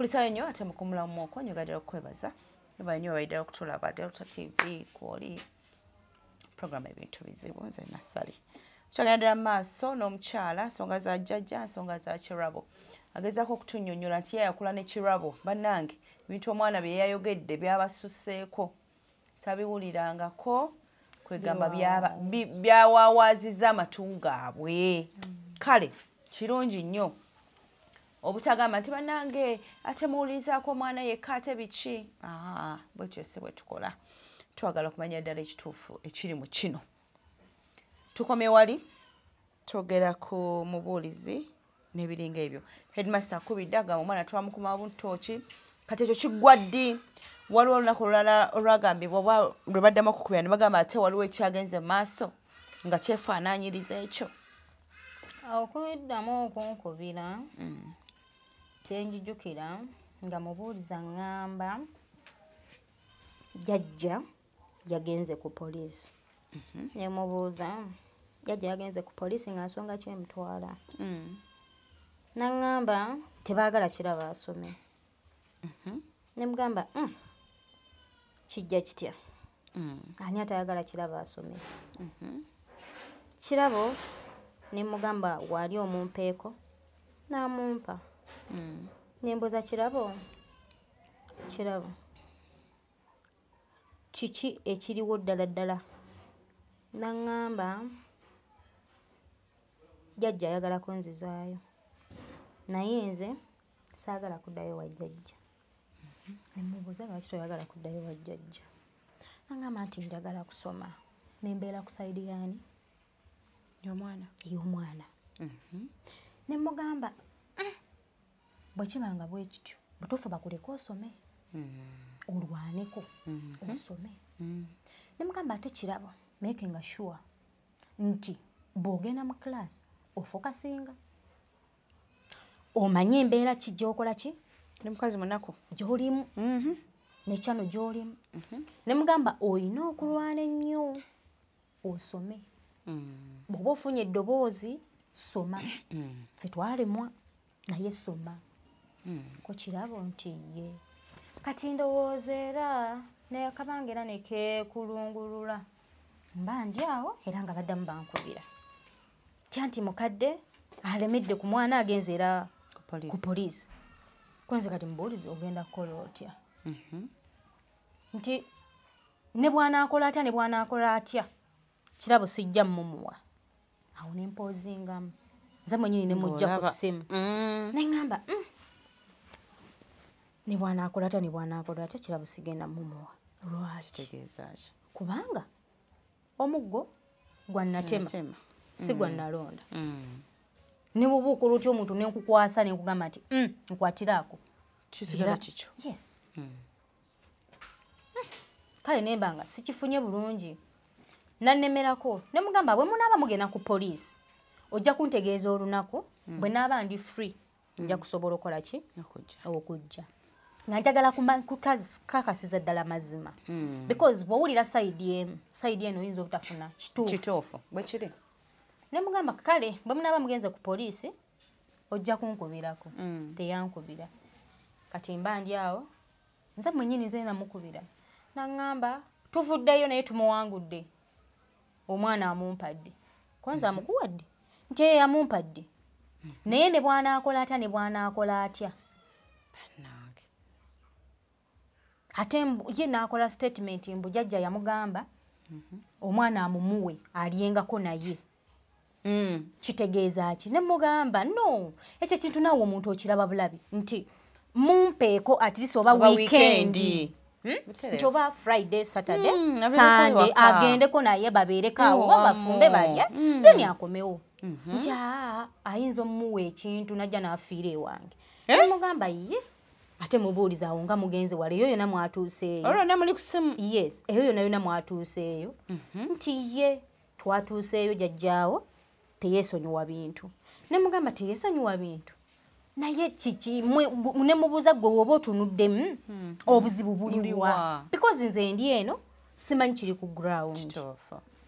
Kulisayo nnyo ate mukumulamu okwo nyogadde okwebaza. Niba nnyo abaidde okutulaba Delta TV kwoli program ebintu bizibu nze Nassali. Kyagenda ddala mu maaso n'omukyala nsonga za jjajja, nsonga za Kirabo. Agezaako okutunnyonnyola nti ye yakula ne Kirabo. Bannange ebintu omwana bye yayogedde byabasusseeko. Tabiwulirangako kwegamba byawaawaazizza amatu gaabwe. Kale kirungi nnyo obutagamba nti bannange ate muwulirizaako omwana yekka ate biki. Bwetyo si bwe tukola. Twagala okumanya ddala ekituufu ekiri mu kino. Tukomye wali twogera ku mubuulizi n'ebiringa ebyo. Headmaster akubidde agamba omwana twamukuma buntooki kati ekyo kiggwa ddi? Waliwo olunaku olulala olwagambibwa oba lwe baddamu okukubira ne bagamba ate waliwo ekyagenze mu maaso nga kyefaanaanyiriza ekyo. Okuddamu okunkubira kyenjijukira nga mubuuliza ŋŋamba jjajja yagenze ku poliisi. Ne mubuuza jjajja yagenze ku poliisi nga nsonga ki emutwala. N'aŋŋamba tebaagala Kirabo asome. Ne mugamba kijja kitya? Ani atayagala Kirabo asome? Kirabo ne mugamba waali omumpeeko n'amumpa. Ne mbuuza Kirabo, Kirabo kiki ekiriwo ddala ddala? N'aŋŋamba jjajja ayagala kunzizaayo naye nze saagala kuddayo wa jjajja. Ne mubuuza lwaki toyagala kuddayo wa jjajja? N'aŋŋamba nti njagala kusoma. Ne mbeera ku sayidi yaani? Y'omwana. Y'omwana. Ne mugamba bwe kibanga bwe kityo butuufu bakuleke osome. Olwaneko osome. Ne mugamba ate Kirabo making sure nti bw'ogenda mu class ofokasinga omanye embeera ki gy'okola ki? Ne mukazi munaku gy'olimu ne kyano gy'olimu. Ne mugamba oyina okulwana ennyo osome. Bw'oba ofunye eddoboozi soma. Ffe twalemwa naye soma. Ko Kirabo nti ye. Kati ndowooza era nekabanga era nekeekulungulula. Mba ndi awo era nga baddamu bankubira. Tya nti mukadde alemedde ku mwana agenze era ku poliisi. Kwenze kati mubuulizi ogenda kukola otya? Nti ne bw'anaakola atya ne bw'anaakola atya Kirabo sijja mmumuwa. Awo ne mpoozingamu. Nze mwennyini ne mujja ku ssimu. Ne ŋŋamba ne bw'anaakola atya ne bw'anaakola atya Kirabo sigenda mmumuwa. Lwaki? Kitegeeza ki? Kubanga omuggo gwa nnatema si gwa nnalonda. Ne bw'oba okola otya omuntu ne nkukwasa ne nkugamba nti nkwatiraako. Kisigala kikyo. Yes. Kale ne mbanga sikifunye bulungi. Nannemerako ne mugamba bwe munaaba mugenda ku poliisi ojja kuntegeeza olunaku bwe naaba ndi free nja kusobola okukola ki? Okujja. Nga njagala kukakasiza ddala mazima. Because bw'owulira sayidi emu, sayidi eno oyinza obutafuna kituufu. Kituufu, bwe kiri. Ne mugamba kale bwe munaaba mugenze ku poliisi ojja kunkubirako. Teyankubira. Kati mba ndi awo nze mwennyini nze namukubira. N'aŋŋamba tuvuddeyo naye tumuwangudde. Omwana amumpadde. Kwanza amukuwadde? Nti ye yamumpadde. Naye ne bw'anaakola atya ne bw'anaakola atya. Bannange. Ate ye n'akola statement mbu jjajja yamugamba omwana amumuwe alyengako naye. Kitegeeza ki? Ne mugamba no ekyo ekintu naawe omuntu okiraba bulabi nti mumpeeko at least oba weekend. Nti oba Friday, Saturday, Sunday agendeko naye babeereko awo oba bafumbe balye then akomewo. Nti ayinza omuwa ekintu najja n'afiira ewange. Ne mugamba ye ate mubuuliza awo nga mugenze wala eyo yonna mwatuuseeyo. Olwo yonna muli ku ssimu? Yes, eyo yonna yonna mwatuuseeyo. Nti ye twatuuseeyo jjajjaawo teyeesonyiwa bintu. Ne mugamba teyeesonyiwa bintu. Naye kiki ne mubuuza gwe bw'oba otunuddemu obuzibu buliwa? Because nze ndi eno simanyi kiri ku ground.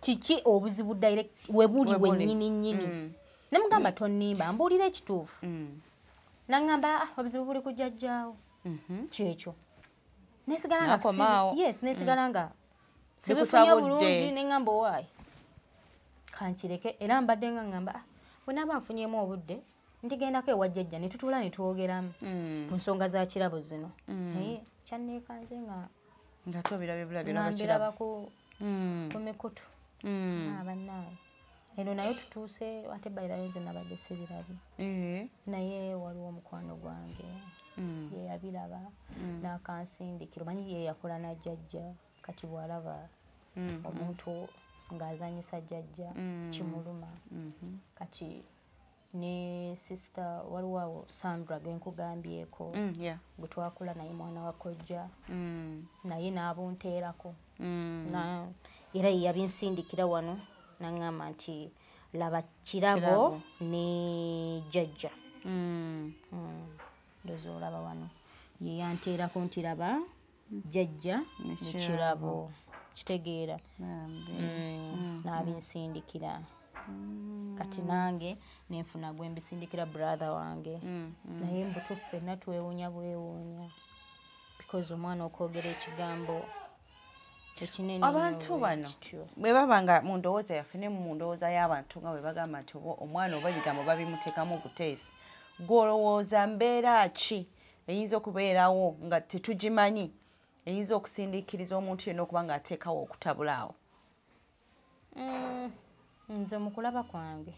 Kiki obuzibu direct we buli wennyini nnyini. Ne mugamba tonnimba mbuulira ekituufu. Nangamba obuzibu buli kujjajjaawo. Kyekyo. Nesigala nga yes, nesigala nga sibifunye bulungi nengamba owaayi. Kankireke era mbadde nga ngamba bwe naaba nfunyemu obudde ndigendako ewa jjajja ne tutuula ne twogeramu ku nsonga za Kirabo zino. Naye kyanneekanze nga tobirabye bulabye n'abakirabo ku mikutu. Bannange. Eno nayo tutuuse ate bayirayo nze nabadde sibirabye. Naye waliwo omukwano gwange ye yabiraba n'akansindikira. Omanyi ye yakola na jjajja kati bw'alaba omuntu ng'azanyisa jjajja kimuluma. Kati ne sister waliwo awo Sandra gwe nkugambyeko gwe twakula naye mwana wa kojja naye n'abunteerako. Era ye yabinsindikira wano n'aŋŋamba nti laba Kirabo ne jjajja. Ndowooza olaba wano ye yanteerako nti laba jjajja ne Kirabo. Kitegeera. N'abinsindikira. Kati nange nenfuna gwe mbisindikira brother wange. Naye mbutuufu ffenna twewuunya bwewuunya because omwana okwogera ekigambo ekinene. Abantu bano bwe baba nga mu ndowooza yaffe ne mu ndowooza y'abantu nga bwe bagamba nti omwana oba ebigambo babimuteekamu buteesi, gw'olowooza mbeera ki eyinza okubeerawo nga tetugimanyi eyinza okusindiikiriza omuntu yenna okuba ng'ateekawo okutabula awo? Nze mu kulaba kwange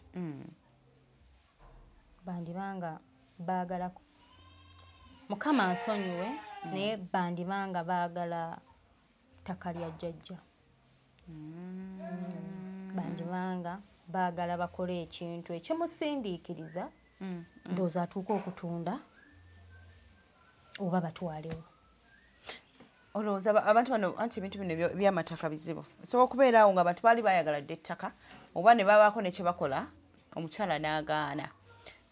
bandibanga baagala, Mukama ansonyiwe, naye bandibanga baagala ttaka lya jjajja. Bandibanga baagala bakole ekintu ekimusindiikiriza ndowooza atuuke okutunda oba batwalewo. Olowooza abantu bano anti ebintu bino eby'amataka bizibu. Osobola okubeera awo ng'abantu baali baayagala dda ettaka oba ne babaako ne kye bakola omukyala n'agaana.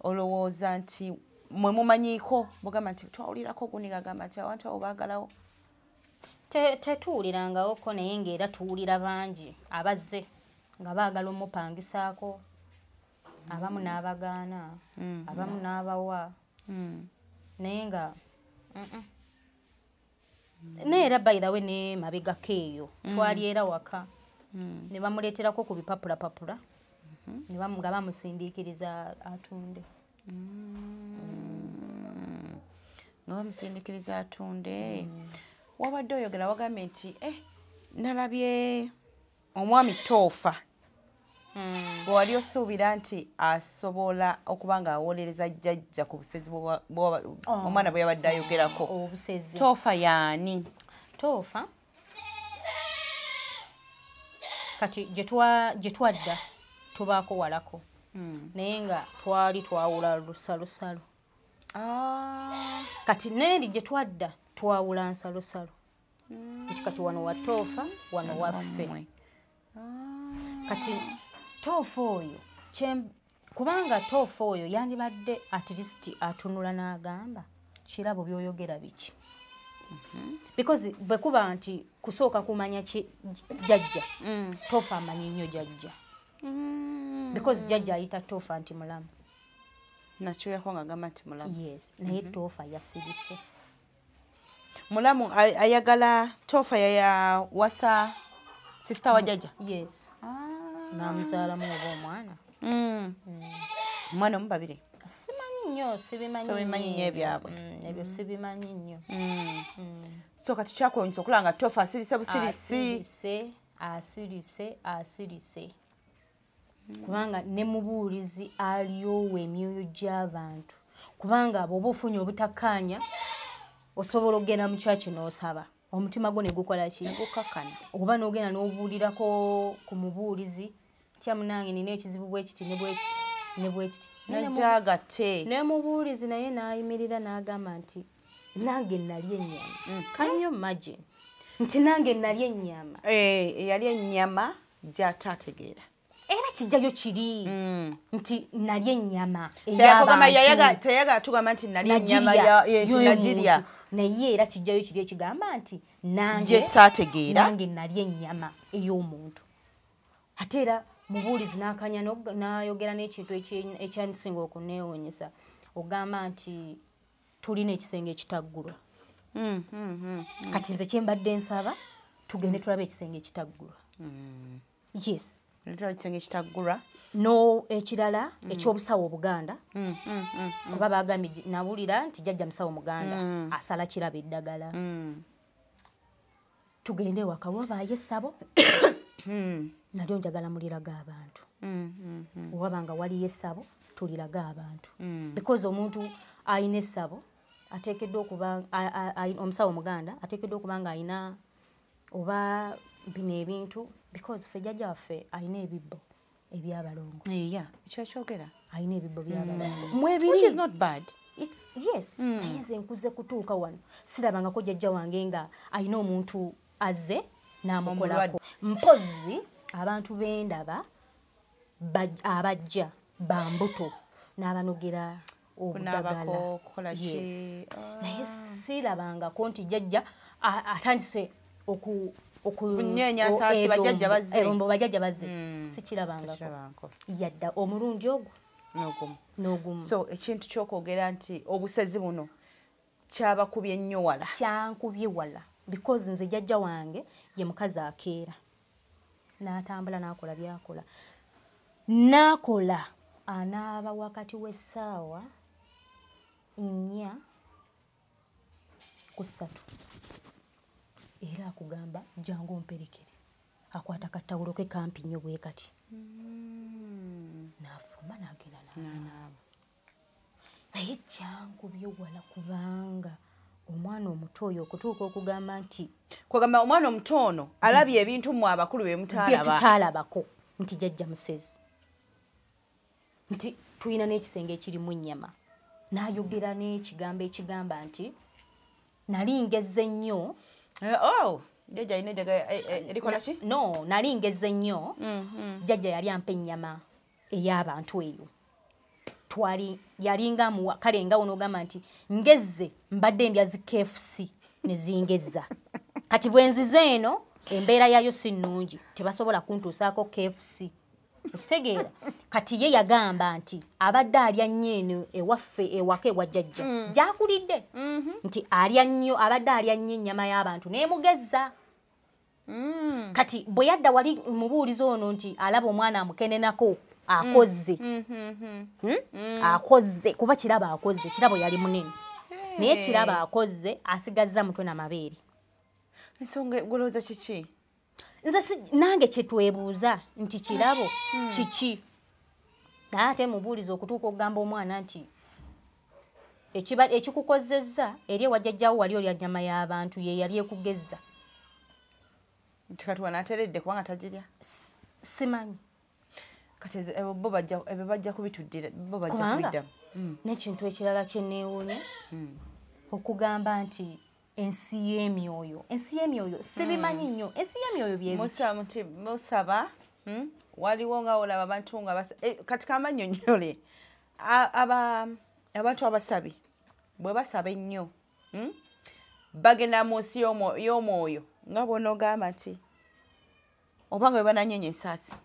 Olowooza nti mwe mumanyiiko bugamba nti twawulirako gundi ng'agamba nti abantu abo baagalawo? Tetuwulirangawoko naye ng'era tuwulira bangi abazze nga baagala omupangisaako, abamu n'abagaana, abamu n'abawa. Naye nga naye era by the way ne mabegako eyo twali era waka ne bamuleeterako ku bipapulapapula ne nga bamusindiikiriza atunde. Nga bamusindiikiriza atunde. Wabadde oyogera wagambye nti nalabye omwami Toofa bwe wali osuubira nti asobola okuba ng'awolereza jjajja ku busezi omwana bwe yabadde ayogerako. Obusezi. Toofa y'ani? Toofa kati gye twadda tubaako walako naye nga twali twawula lusalosalo. Kati n'eri gye twadda twawula nsalosalo. Nti kati wano wa Toofa, wano waffe. Kati Toofa oyo kubanga Toofa oyo yandibadde at least atunula n'agamba Kirabo by'oyogera biki. Because bwe kuba nti kusooka kumanya jjajja, Toofa amanyi nnyo jjajja. Because jjajja ayita Toofa nti mulamu. Nakyuyako ng'agamba nti mulamu. Yes, naye Toofa yasirise. Mulamu ayagala Toofa yawasa sister wa jjajja? Yes. N'amuzaalamu oba omwana. Omwana omu babiri? Simanyi nnyo, sibimanyi. Tobimanyi nnyo ebyabwe. Ebyo sibimanyi nnyo. So kati kyakwewuunyisa okulaba nga Toofa asirise busirisi. Asirise, asirise. Kubanga ne mubuulizi alyowa emyoyo gy'abantu. Kubanga bw'oba ofunye obutakkaanya osobola okugenda mu church n'osaba. Omutima gwo ne gukola ki? Gukakkana. Oba n'ogenda n'obuulirako ku mubuulizi tya munange nina ekizibu bwe kiti ne bwe kiti ne bwe kiti. Najjagatte. Ne mubuulizi naye n'ayimirira n'agamba nti nange nalya ennyama. Can you imagine? Nti nange nalya ennyama. Eyalya ennyama gy'ataategeera. Era kijjayo kiri nti nalya ennyama. Teyagala tugamba nti nalya ennyama nagirya. Naye era kijjayo kiri ekigamba nti nange gye saategeera. Nange nalya ennyama ey'omuntu. Ate era mubuulizi n'akanya n'ayogera n'ekintu ekyansinga okunneewuunyisa. Ogamba nti tulina ekisenge ekitaggulwa. Kati nze kyembadde nsaba tugende tulabe ekisenge ekitaggulwa. Yes. Ekisenge ekitaggulwa. No ekirala ekyobusawo Obuganda. Kuba bagambye nawulira nti jjajja musawo Muganda asala kiraba eddagala. Tugende waka wabaayo essabo. Nalyo njagala muliraga abantu. Wabanga waliyo essabo tuliraga abantu. Because omuntu ayina essabo ateekeddwa okuba omusawo Muganda ateekeddwa okuba nga ayina oba bino ebintu because ffe jjajja waffe ayina ebibbo ebyabalongo. Yeah, ekyo kyogera. Ayina ebibbo by'abalongo. Mwebiri. Which is not bad. It's yes. Naye nze nkuze kutuuka wano sirabangako jjajja wange nga ayina omuntu azze n'amukolako. Mpozzi abantu bendaba abajja bambuto n'abanogera obudagala. Yes. Naye sirabangako nti jjajja atandise okunyenya saasi bajjajja bazze. Ebombo bajjajja bazze. Sikirabangako. Yadda omulundi ogwo n'ogumu. So ekintu ky'okwogera nti obusezi buno kyabakubye nnyo wala. Kyankubye wala because nze jjajja wange ye mukazi akeera. N'atambula n'akola by'akola. N'akola anaaba wakati w'essaawa 4 ku 3. Era akugamba jangu omperekere. Akwata katawulo ke kampi nnyo bwe kati. N'afuluma n'agenda n'anaaba. Naye kyankubye wala kubanga omwana omuto oyo okutuuka okugamba nti kwegamba omwana omuto ono alabye ebintu mmwe abakulu bye mutaalaba. Bye tutaalabako nti jjajja musezi. Nti tulina n'ekisenge ekirimu ennyama. N'ayogera n'ekigambo ekigamba nti nali ngezze nnyo. Oh, jjajja alina eddagala erikola ki? No, nali ngezze nnyo. Jjajja yali ampa ennyama ey'abantu eyo. Twali yalinga muwa kale nga onogamba nti ngezze mbadde ndya zi KFC ne zingezza. Kati bwe nzize eno embeera yayo si nnungi tebasobola kuntuusaako KFC. Okitegeera? Kati ye yagamba nti abadde alya nnyo eno ewaffe ewaka ewa jjajja. Gy'akulidde. Nti alya nnyo abadde alya nnyo ennyama y'abantu n'emugezza. Kati bwe yadda wali mubuulizi ono nti alaba omwana amukenenako akozze. Akozze kuba kiraba akozze kirabo yali munene. Naye kiraba akozze asigazza mutwe n'amabeere. Ensonga golowooza kiki? Nze nange kye twebuuza nti kirabo kiki? Naye ate mubuulizi okutuuka okugamba omwana nti ekikukozezza eri ewa jjajjaawo wali olya nnyama y'abantu ye yali ekugezza. Nti kati wano ateredde kubanga tagirya? Simanyi. Kati bo bajja ebyo bajja kubituddira bo bajja kubiddamu. N'ekintu ekirala kye neewuunya okugamba nti ensi y'emyoyo. Ensi y'emyoyo sibimanyi nnyo. Ensi y'emyoyo bye biki? Musaba waliwo nga olaba abantu nga kati kamannyonnyole abantu abasabi bwe basaba ennyo bagenda mu nsi y'omwoyo nga bw'onoogamba nti oba nga bwe bananyeenya ensaasi.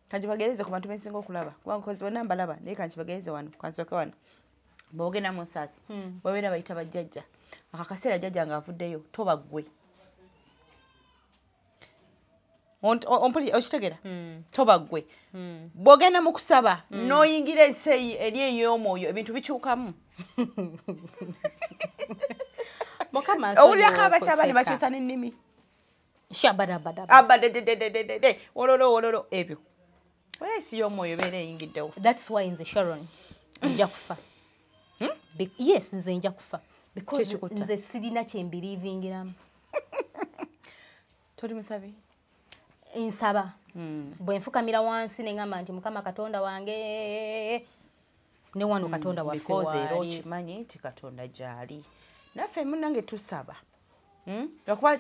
Kankibagereze ku bantu bensinga okulaba kubanga nkozi bonna mbalaba naye kankibagereze wano kansooke wano. Bw'ogenda mu nsaasi babeera bayita bajjajja. Akakaseera jjajja ng'avuddeyo toba ggwe. Okitegeera? Toba ggwe. Bw'ogenda mu kusaba n'oyingira ensi eri ey'omwoyo ebintu bikyukamu. Owulirako abasaba ne bakyusa n'ennimi. Shabadabadaba. Abadedededede wololo wololo ebyo. Oya ensi y'omwoyo ebeera eyingiddewo. That's why nze Sharon nja kufa. Yes, nze nja kufa. Because nze sirina kye mbiriivingiramu. Toli musabi? Nsaba. Bwe nfukamira wansi ne ngamba nti Mukama Katonda wange ne wano Katonda waffe Because era waali. okimanyi nti Katonda gy'ali. Naffe munnange tusaba. Lwakuba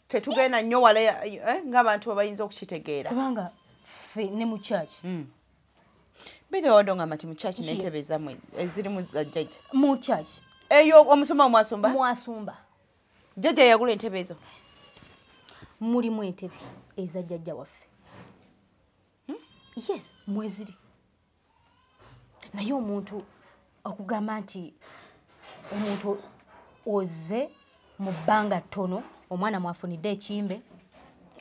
tetugenda nnyo wala ng'abantu bwe bayinza okukitegeera. Kubanga ffe ne mu church. By the way, ngamba nti mu church n'entebe ezammwe ezirimu za jjajja. Mu church. Eyo omusumba mwasumba? Mwasumba. Jjajja yagula entebe ezo? Mulimu entebe eza jjajja waffe. Yes, mweziri. Naye omuntu Okugamba nti omuntu ozze mu bbanga ttono, omwana mwafunidde ekimbe,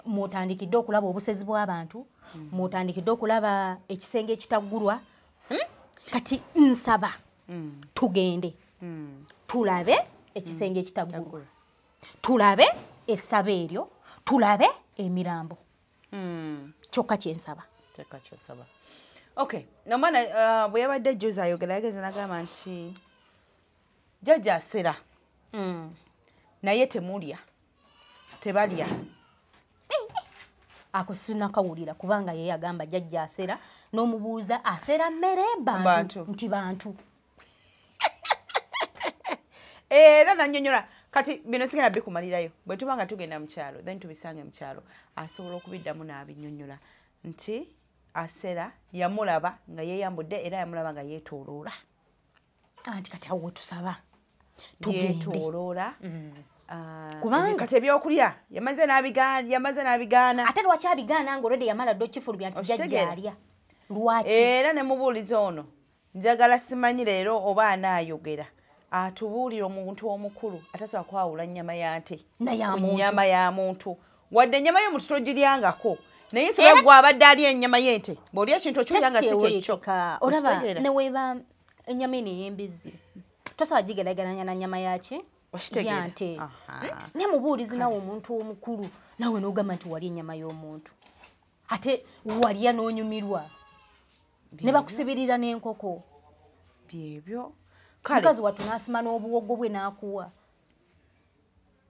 mutandikidde okulaba obusezi bw'abantu, mutandikidde okulaba ekisenge ekitaggulwa. Kati nsaba tugende tulabe ekisenge ekitaggulwa, tulabe essaba eryo, tulabe emirambo. Kyokka kyensaba. Kyokka kyosaba. Okay, nomwana bwe yabadde jjuza ayogera yageze n'agamba nti jjajja asera naye temulya, tebalya. Ako sinakawulira kubanga ye yagamba jjajja asera, n'omubuuza asera mmere bantu nti bantu. Era nannyonnyola kati bino sigenda bikumalirayo, bwe tuba nga tugenda mu kyalo then tubisange mu kyalo, asobola okubiddamu n'abinnyonnyola nti asera yamulaba nga yeeyambudde era yamulaba nga yeetooloola. Anti kati awo tusaba tugende. Yeetooloola. Kubanga kati ebyokulya yamaze n'abigaana. Ate lwaki abigaana nga already yamala dda okifulumya nti jjajja alya? Lwaki? Era ne mubuuliza ono njagala simanyi leero oba anaayogera atubuulire omuntu omukulu atasobola kwawula nnyama ya nte nnyama ya muntu, wadde ennyama y'omuntu togiryangako, naye sobola gwe abadde alya ennyama y'ente bw'olya ekintu okirya nga si kyekyo. Olaba ne weeba ennyama eno ey'embizzi tosobola gigeraageranya na nnyama yaki ya nte. Ne mubuulizi nawe omuntu omukulu nawe n'ogamba nti walya ennyama y'omuntu, ate walya n'onyumirwa ne bakusibirira n'enkoko. Byebyo. Mukazi wattu n'asima n'obuwogo bwe n'akuwa.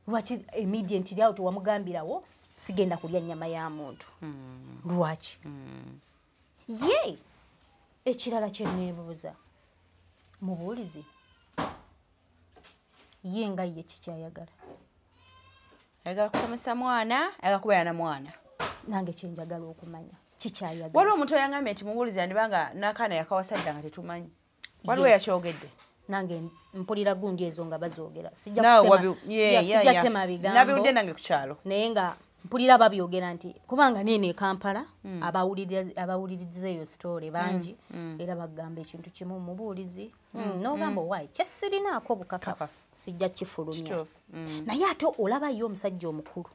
Lwaki immediately awo tewamugambirawo sigenda kulya nnyama ya muntu? Lwaki? Ye ekirala kye neebuuza mubuulizi ye nga ye kikyayagala. Ayagala kusomesa mwana, ayagala kubeera na mwana. Nange kye njagala okumanya kikyayagala. Waliwo omuntu oyangambye nti mubuulizi yandibanga n'akaana yakawasa dda nga tetumanyi. Waliwo yakyogedde. Nange mpulira gundi ezo nga bazoogera. Sijja kutema bigambo. Nabiwulidde nange ku kyalo. Naye nga mpulira babyogera nti kubanga neeno e Kampala abawuliriza eyo story bangi era bagamba ekintu kimu mubuulizi n'ogamba owaayi kye sirinaako bukakafu sijja kifulumya. Naye ate olabayo omusajja omukulu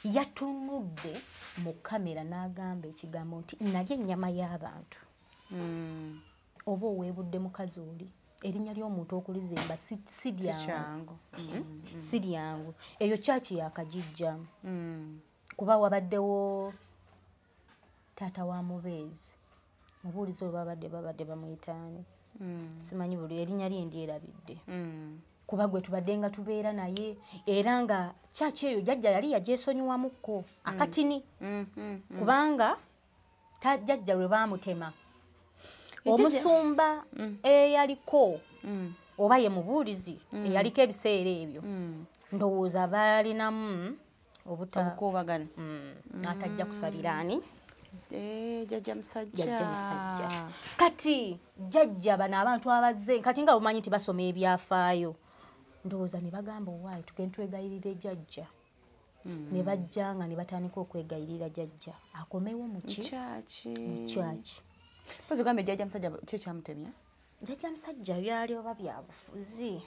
yatunudde mu kamera n'agamba ekigambo nti nalya ennyama y'abantu. Oba oweebudde mukazi oli, erinnya ly'omuntu okulizimba si lyangu. Si lyangu. Eyo kyaki yakagijjamu. Kuba wabaddewo taata wa mubeezi, mubuulizi oyo babadde bamuyitaani, simanyi buli erinnya lye ndyerabidde. Kuba gwe tubadde nga tubeera naye era nga kyaki eyo jjajja yali yagyesonyiwamukko akatini. Kubanga jjajja lwe baamutema omusumba eyaliko oba ye mubuulizi eyaliko ebiseera ebyo ndowooza baalinamu obukuubagano n'atajja kusabira ani jjajja musajja. Jjajja musajja. Kati jjajja bano abantu abazze kati nga bumanyi nti basoma ebyafaayo ndowooza ne bagamba owaayi tugende twegayirire jjajja. Ne bajja nga ne batandika okwegayirira jjajja akomewo mu ki? Mu kyaki. Pozi ogambe jjajja musajja ki ekyamutemya? Jjajja musajja byali oba bya bufuzi.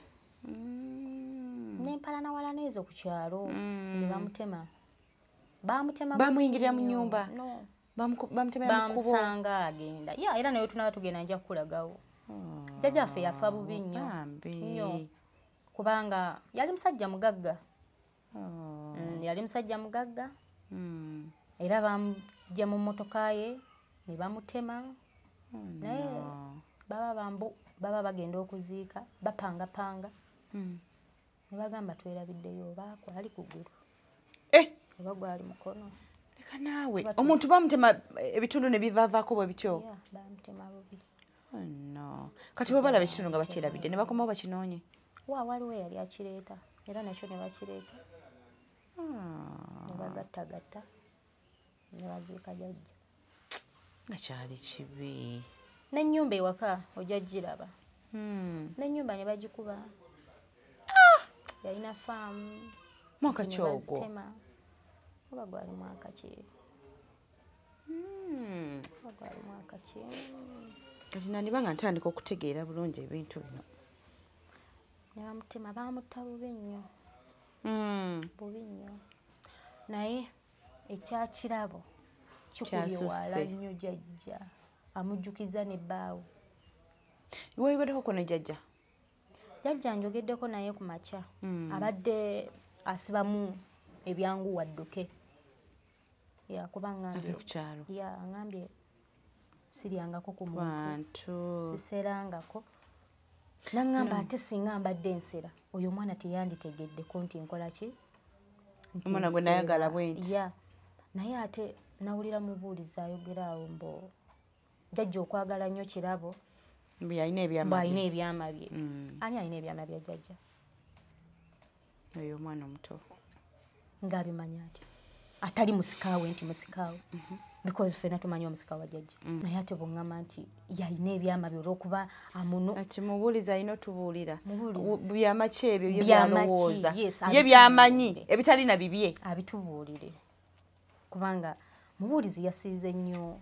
N'empalanawalana ezo ku kyalo ne bamutema. Bamutema bamuyingirira mu nnyumba. Bamutemera mu kkubo. Bamusanga agenda. Ya era naye tunaaba tugenda nja kukulagawo. Jjajja waffe yafa bubi nnyo. Nnyo. Kubanga yali musajja mugagga. Yali musajja mugagga. Era bamugja mu mmotoka ye ne bamutema. Naye baba bagenda okuziika bapangapanga. Ne bagamba twerabiddeyo oba kwali kugulu. Oba gwali mukono. Leka naawe omuntu bamutema ebitundu ne bivaavaako bwe bityo. Bamutema bubi. No. Kati bwe balaba ekitundu nga bakyerabidde ne bakomawo bakinoonye. Waliwo eyali akireeta era nakyo ne bakireeta. Ne bagattagatta ne baziika jjajja. Nga kyali kibi. N'ennyumba ewaka ojja giraba. N'ennyumba ne bagikuba. Yalina faamu. Mwaka ki ogwo? Oba gwali mwaka ki? Oba gwali mwaka ki? Kati nandibanga ntandika okutegeera bulungi ebintu bino. Ne bamutema, bamutta bubi nnyo. Bubi nnyo. Naye ekyakirabo kikuli wala nnyo jjajja. Amujjukiza ne bbaawe. Weeyogeddeko ko ne jjajja? Jjajja njogeddeko naye ku makya. Abadde asibamu ebyangu wadduke. Ya kubanga ave ku kyalo. Ya ngambye siryangako ku muntu. Siserangako. Nangamba ate singa mbadde ensera oyo omwana teyanditegeddeko nti nkola ki? Omwana gwe nayagala bwe nti. Ya. Naye ate nawulira mubuulizi ayogera awo mbo jjajja okwagala nnyo Kirabo. Mbu alina ebyama bye. Alina ebyama bye. Ani alina ebyama bya jjajja? Oyo omwana omuto. Ng'abimanya atya? Atali musikaawe nti musikaawe. Because ffenna tumanyi omusika wa jjajja. Naye ate bw'oŋŋamba nti yalina ebyama bye olw'okuba amuno. Ati mubuulizi alina otubuulira. Mubuulizi. Byama ki ebyo ye byalowooza? Ye byamanyi ebitalina bibye. Abitubuulire. Kubanga mubuulizi yasiize nnyo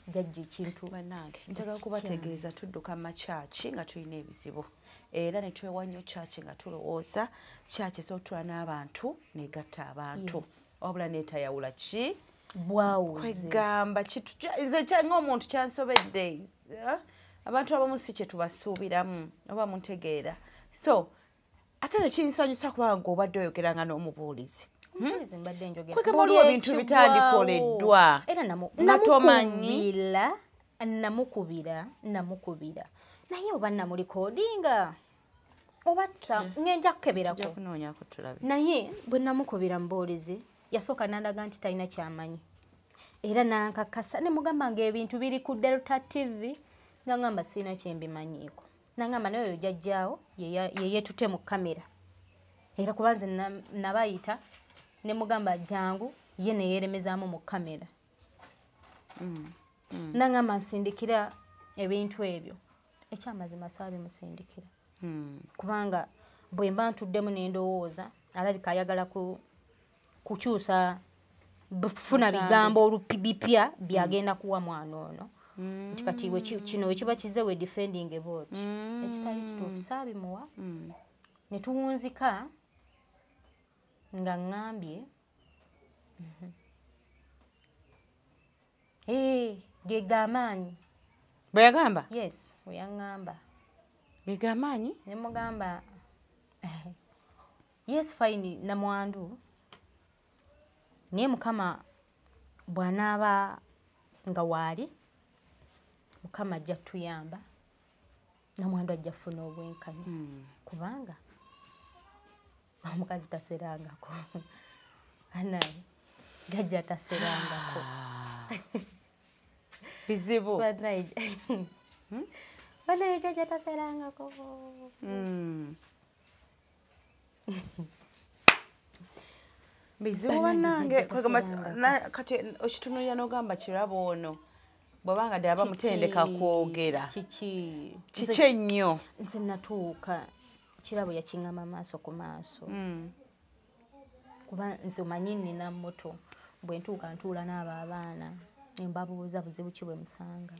jjajja ekintu. Bannange njagala kubategeeza tudduka mu makyaki nga tulina ebizibu. Era ne twewa nnyo kyaki nga tulowooza kyaki esobola n'abantu negatta abantu. Wabula neetayawula ki? Bwawuzi. Kwegamba nze ng'omuntu kyansobedde. Abantu abamu si kye tubasuubiramu oba muntegeera. So ate nekinsanyusa kubanga ng'obadde oyogeranga n'omubuulizi. Omubuulizi mbadde njogera. Kwegamba waliwo ebintu bitandikoleddwa. Era nga tomanyi. Namukubira. Naye oba namulikodinga. Oba ngenda kukeberako. Naye bwe namukubira mubuulizi yasooka n'andaga nti talina ky'amanyi. Era n'ankakasa ne mugamba ng'ebintu biri ku Delta TV n'angamba sirina kye mbimanyiiko. N'angamba naye oyo jjajjaawo ye yeetute mu kamera. Era kuba nze nabayita ne mugamba jangu ye ne yeeremezaamu mu kamera. N'angamba nsindikira ebintu ebyo. Ekyamazima saabimusindikira. Kubanga bwe mba ntuddemu ne ndowooza alabika ayagala kukyusa bufuna bigambo olupibipya byagenda kuwa mwana ono. Nti kati kino wekiba kize we defending about. Ekitali kituufu saabimuwa. Ne tuwunzika nga ŋŋambye ge g'amaanyi. Bwe yagamba? Yes, bwe yaŋŋamba. Ge g'amaanyi? Ne mugamba yes fine namwandu. Naye Mukama bw'anaaba nga waali, Mukama ajja tuyamba, namwandu ajja kufuna obwenkanya. Kubanga omukazi taserangako. Anaye jjajja taserangako. Bizibu. Banaye jjajja taserangako. Bizibu bannange. Kati okitunuulira n'ogamba Kirabo ono bw'abanga ddala bamutendeka kwogera. Kiki? Kiki ennyo? Nze natuuka Kirabo yakiŋŋamba maaso ku maaso. Kuba nze omanyi nnina mmoto bwe ntuuka ntuula n'abo abaana mbabuuza buzibu ki bwe musanga.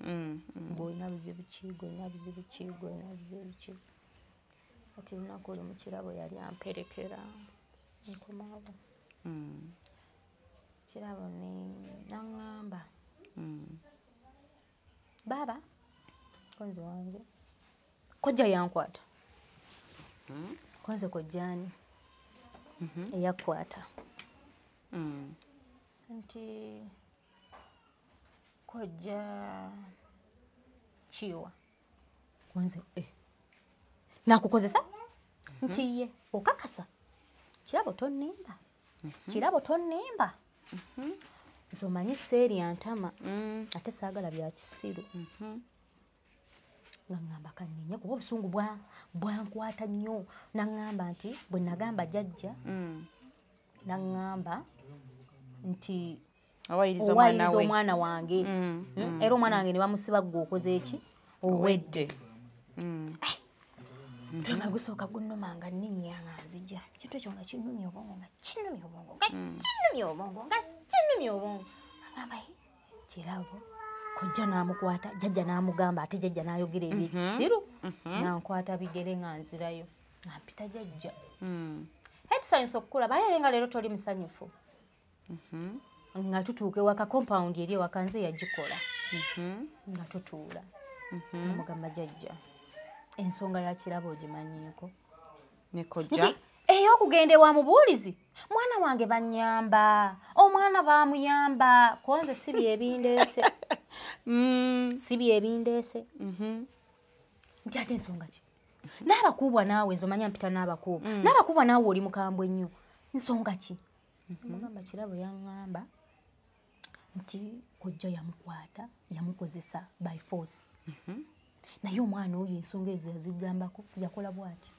Gw'olina buzibu ki, gw'olina buzibu ki, gw'olina buzibu ki. Kati olunaku olumu Kirabo yali amperekera nkomawo. Kirabo ne naŋŋamba baaba konzi wange kojja yankwata. Konze kojjaani eyakwata. Nti kojja kiwa konze nakukozesa nti ye okakasa Kirabo tonnimba. Kirabo tonnimba. Nze omanyi seeri antama ate saagala bya kisiru. Naŋŋamba kannenye kuba obusungu bwankwata nnyo. Naŋŋamba nti bwe nagamba jjajja naŋŋamba nti awayiriza omwana wange. Era omwana wange ne bamusiba ggwe okoze eki? Owedde. Mutwe gusooka gunnuma nga nninnya nga nzija. Ekintu ekyo nga kinnumya obwongo nga kinnumya obwongo nga kinnumya obwongo nga kinnumya obwongo. Agamba Kirabo Kojja n'amukwata, jjajja n'amugamba, ate jjajja n'ayogera ebyekisiru, nankwata bigere nga nzirayo, nampita jjajja. Tusanyusa okukulaba, aye nga leero toli musanyufu. Nga tutuuka ewaka, compound eri ewaka nze yagikola. Nga tutuula. Namugamba jjajja, ensonga ya Kirabo ogimanyiiko. Ne kojja? Ey'okugenda ewa mubuulizi, mwana wange bannyamba, omwana baamuyamba, ko nze si byebindeese. Si byebindeese. Nti ate ensonga ki? N'abakuubwa naawe, nze omanya mpita n'abakuubwa. N'abakuubwa naawe oli mukambwe nnyo. Nsonga ki? Mugamba Kirabo yaŋŋamba nti kojja yamukwata, yamukozesa by force. Naye omwana oyo ensonga ezo yazigambako, yakola bw'ati.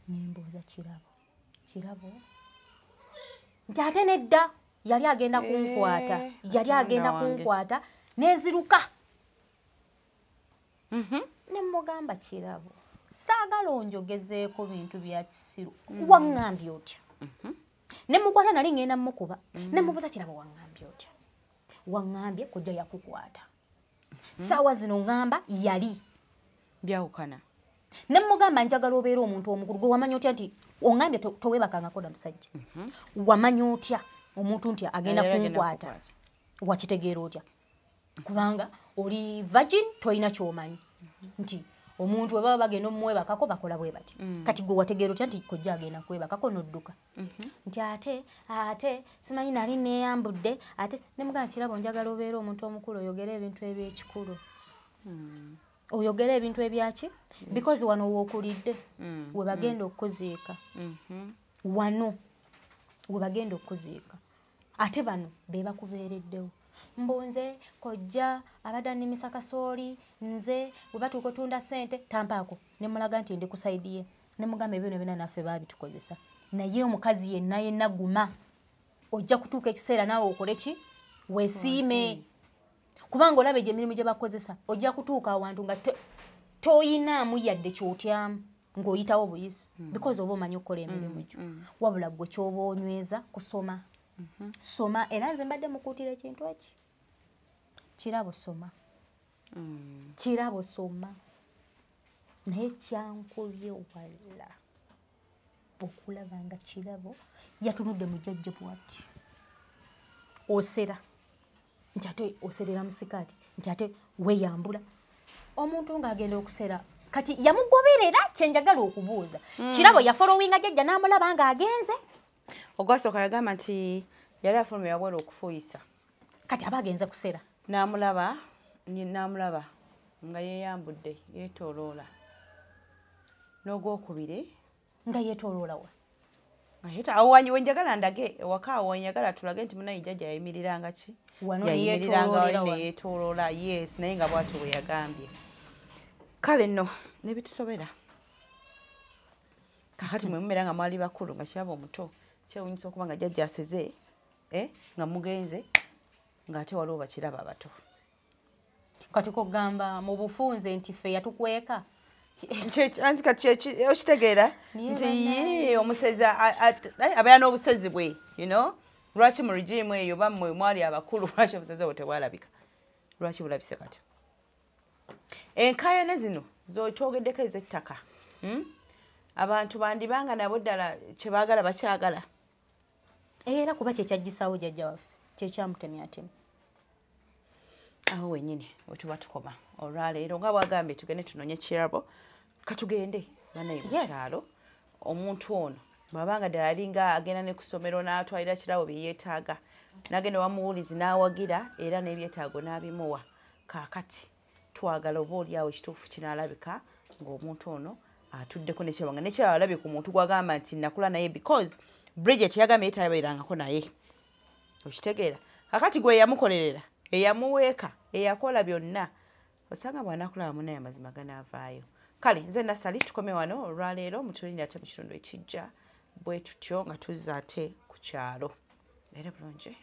Nembuuza Kirabo. Kirabo nti ate nedda, yali agenda kunkwata. Yali agenda kunkwata, neziruka. Ne mugamba Kirabo, saagala onjogezeeko bintu bya kisiru. Waŋŋambye otya? Ne mukwata nali ngenda mmukuba. Ne mubuuza Kirabo waŋŋambye otya? Waŋŋambye kojja yakukwata. Saawa zino ŋŋamba yali. Byawukana. Ne mugamba njagala obeere omuntu omukulu, gwe wamanya otya nti oŋŋambye toweebakangako na musajja. Wamanya otya omuntu nti agenda kunkwata? Wakitegeera otya? Kubanga oli virgin tolina ky'omanyi. Nti omuntu bwe baba bagenda omwebakako bakola bwe bati. Kati gwe wategeera otya nti kojja agenda kwebakako n'odduka? Nti ate simanyi nali neeyambudde, ate ne mugamba Kirabo njagala obeere omuntu omukulu oyogere ebintu eby'ekikulu. Oyogere ebintu ebyaki? Because wano w'okulidde, we bagenda okuziika. Wano we bagenda okuziika. Ate bano be bakubeereddewo. Mbunze kojja abadde annimisa kasooli, nze bwe batuuka otunda ssente tampaako. Ne mulaga nti ndi ku sayidi ye. Ne mugamba ebyo byonna naffe baabitukozesa. Naye omukazi yenna yenna guma. Ojja kutuuka ekiseera naawe okole ki? Weesiime. Kubanga olaba egyo emirimu gye bakozesa, ojja kutuuka awantu nga toyinaamu yadde ky'otyamu ng'oyitawo buyisi. Because oba omanyi okukola emirimu gyo. Wabula ggwe ky'oba onyweza kusoma. Soma, era nze mbadde mukuutira ekintu eki. Kirabo soma. Kirabo soma. Naye kyankubye wala okulaba nga Kirabo yatunudde mu jjajja bw'ati. Osera. Nti ate oserera mu sikaati, nti ate weeyambula. Omuntu ng'agenda okusera, kati yamugoberera kye njagala okubuuza. Kirabo yafollowinga jjajja n'amulaba ng'agenze. Ogwasooka yagamba nti yali afulumye wabweru okufuuyisa. Kati aba agenze kusera. N'amulaba nga yeeyambudde, yeetooloola. N'ogwokubiri nga yeetooloola wa? Awo we njagala ndage, ewaka awo we njagala tulage nti munnaye jjajja yayimiriranga ki? Wano yayimiriranga ne yeetooloola, yes, naye nga bw'atyo bwe yagambye. Kale nno ne bitusobera. Kakati mwe mubeera nga mwali bakulu nga Kirabo omuto, kyewuunyisa okuba nga jjajja aseze, nga mugenze, ng'ate waliwo bakiraba abato. Kati kugamba mu bufunze nti ffe yatukweka. Anti kati okitegeera nti ye omusezi abeera n'obusezi bwe, you know? Lwaki mu regime eyo bammwe mwali abakulu, lwaki obusezi obwo tebwalabika? Lwaki bulabise kati? Enkaayana zino z'otwogeddeko ez'ettaka, abantu bandibanga nabo ddala kye baagala bakyagala. Era kuba kye kyaggisaawo jjajja waffe, kye kyamutemyatema. Awo wennyini we tuba tukoma olwaleero nga bw'agambye tugende tunoonye Kirabo, katugende bannaye mu kyalo. Omuntu ono bw'abanga ddala alinga agenda ne ku ssomero n'atwalira Kirabo bye yeetaaga, n'agenda wamuwulizi n'awagira era n'ebyetaago n'abimuwa. Kaakati twagala oba oli awo ekituufu kinaalabika ng'omuntu ono atuddeko ne Kirabo, nga ne Kirabo alabye ku muntu gw'agamba nti nakula naye, because Bridget yagambye tabeerangako naye. Okitegeera? Kaakati gwe yamukolerera, eyamuweeka, eyakola byonna, osanga bw'anaakulaba munnaye amazima ganaavaayo. Kale nze Nassali tukome wano olwaleero, mutulinde ate mu kitundu ekijja bwe tutyo nga tuzza ate ku kyalo. Beere bulungi.